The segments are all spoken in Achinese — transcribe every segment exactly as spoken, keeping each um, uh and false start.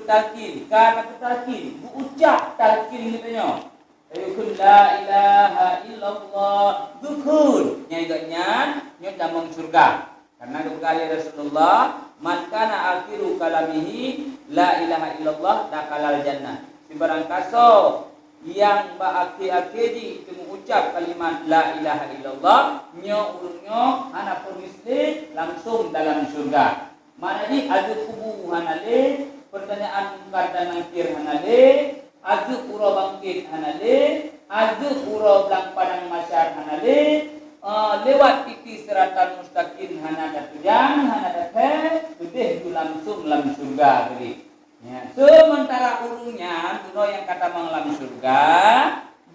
Talkin, ka tapeue talkin, geuucap talkin geutanyoe. Geukheun la ilaha illallah, geukheun. Nyang geuh nyan, nyoe tamong syeuruga. Karena geupeugah lé Rasulullah, "Man kana akhiru kalamihi la ilaha illallah dakhalal jannah." Sibarang kasoe nyang bak akhé-akhé jih teumeuucap kalimat la ilaha illallah, nyoe ureuëng nyoe hana peumislé langsong dalam syeuruga. Makna jih, azeub kubu hana lé, peurtanyaan Mungkar dan Nakir hana lé, azeub uroe bangkét hana lé, azeub uroe blang padang mahsyar hana lé, eh, lewat titi siratal mustaqim hana tatujang, hana tathèe, keudeh ju langsong lam syeuruga keudeh. Ya, seumeuntara ureuëng nyan, bunoe nyang ka tamong lam syeuruga,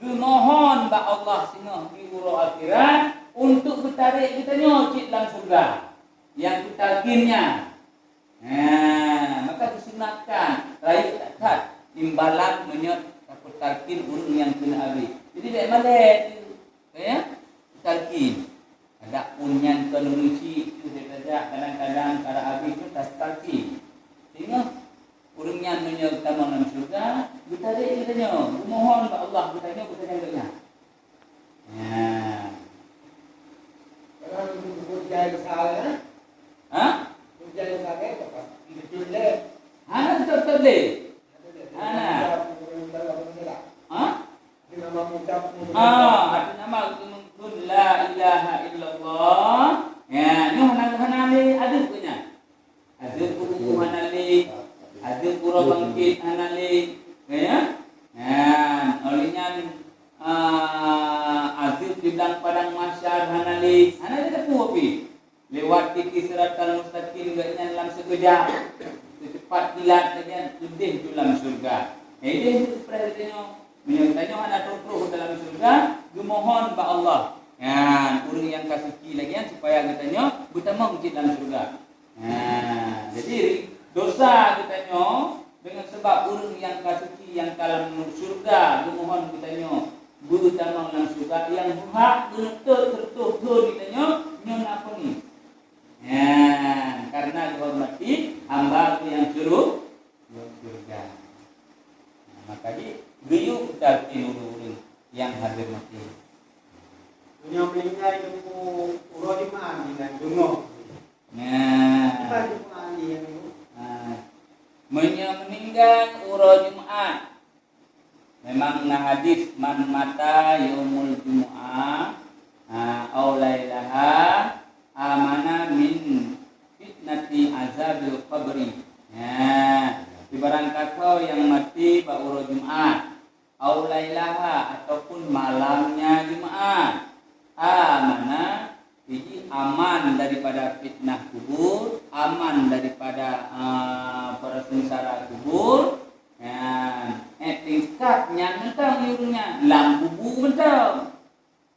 geumohon bak Allah singoh di uroe akhirat untuk geutarek geutanyoe cit lam syeuruga. Nyang geutalkin nyan. Nah, maka geusunatkan rayeuk that-that imbalan meunyoe tapeutalkin ureuëng nyang keuneuk abéh. Jadi, bèk malèe tu, ya, talkin. Adapun nyan kon ureuëng chik tu, kadang-kadang ka abéh tu tatalkin. Sehingga ureuëng nyan meunyoe tamong lam syeuruga, geutarek geutanyoe, geumohon bak Allah geutanyoe, geutanyoe geutanyoe. Nah. Kalau buku jai besar, ya? Ha? Buku jai besar, ya? Betul deh. Hana betul-betul deh. Hana. Ha? Ada nama mengucap, ah, ada nama mengucap la ilaha illallah. Ya, nyoh hana, hana lé adeuk nyan. Azeub kubu hana lé, azeub uroe bangkét hana lé, ya. Nah, oleh nyan, ah, azeub di blang padang mahsyar hana lé, hana lé teupeu pih. Lewat titi siratal mustaqim geuh nyan lam sikeujap, secepat kilat geuh nyan keudeh ju lam syeuruga. Keudeh ju preh geutanyoe. Meunyoe geutanyoe hana troh-troh dalam syeuruga, geumohon bak Allah. Nyan, ureuëng nyang ka suci lagèe nyan supaya geutanyoe beutamong cit lam syeuruga. Nah, jadi dosa geutanyoe deungon sabab ureuëng nyang ka suci nyang ka lam syeuruga geumohon geutanyoe beutamong lam syeuruga nyang hak geuneuk teuh geutanyoe nyoe na peungéh. Nah, karena geuhormati hamba geuh nyang syeuruga, nyang syeuruga. Nah, maka di geuyue talkin ureuëng-ureuëng nyang hadir maté. Meunyoe meuninggai teungku uroe Jumat dengan beungoh. Nah. Bukan Jumat ni yang tu. Nah. Meunyoe meuninggai uroe Jumat, memang na hadis, "Man mata yaumul jumu'ah, ah, au lailaha, amana min fitnati azabil qabri." Nah, sibarang kasoe nyang maté bak uroe Jumat, au lailaha, ataupun malamnya Jumat. Amana, jadi aman daripada fitnah kubur, aman daripada, ah, para seungsara kubur. Nah, eh, tingkat nyan mantong ureuëng nyan, lam kubu mantong.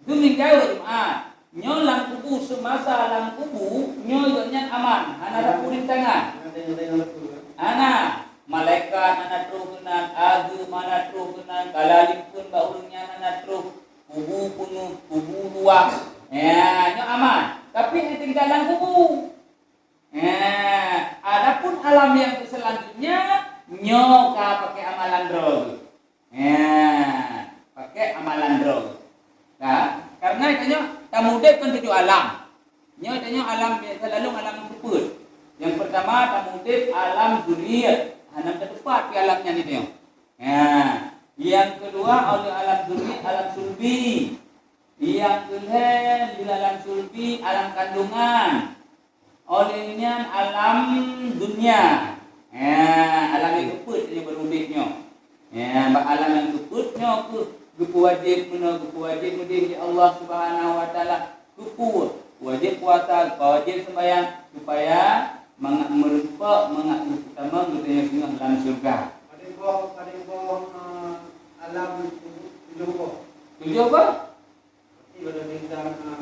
Deumikian Jumat, nyoe lam kubu, seumasa lam kubu, nyoe gobnyan aman, hana sapeue rintangan. Hana, malaikat hana troh keunan, azeub hana troh keunan, kala likot bak ureuëng nyan hana troh, kubu peungeuh, kubu luwah. Ya, nyoe aman. Tapi nyang tinggai lam kubu. Eh, adapun alam nyang selanjutnya, nyoe ka pakai amalan droe. Eh, pakai amalan droe. Ka? Karena tanyoe tamudeb kan tujoh alam. Nyoe tanyoe alam biasa lalu alam seupôt. Yang pertama tamudeb alam zuriat, hana teupat di alam nyan itu. Nah, yang kedua oleh alam zuriat, alam sulbi. Yang keulhèe di alam sulbi, alam kandungan. Oleh nyan alam dunia. Ya, alam nyang keupeuet nyoe baru udép nyoe. Ya, bak alam nyang keupeuet nyoe keuh geupeuwajéb meunoe, geupeuwajéb meudeh lé Allah Subhanahu wa Taala. Keupeue? Wajéb puasa, wajéb sembahyang, supaya mangat meureumpok, mangat meutamong geutanyoe singoh lam syeuruga. Padum boh, padum boh, eh, alam tujoh boh? Tujoh boh? Nyoe,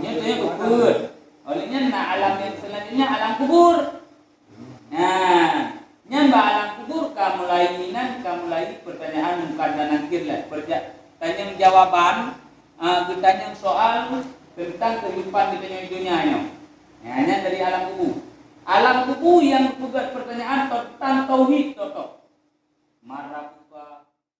nyoe keupeuet. Oleh nyan na alam nyang selanjutnya alam kubur. Nah, nyan bak alam kubur ka mulai inan, ka mulai pertanyaan Mungkar dan Nakir lah. Perja-, tanyong jawaban, ah, geutanyong soal tentang kehidupan di tanyoe donya nyoe. Nah, nyan dari alam kubur. Alam kubur nyang peugah pertanyaan tentang tauhid, contoh.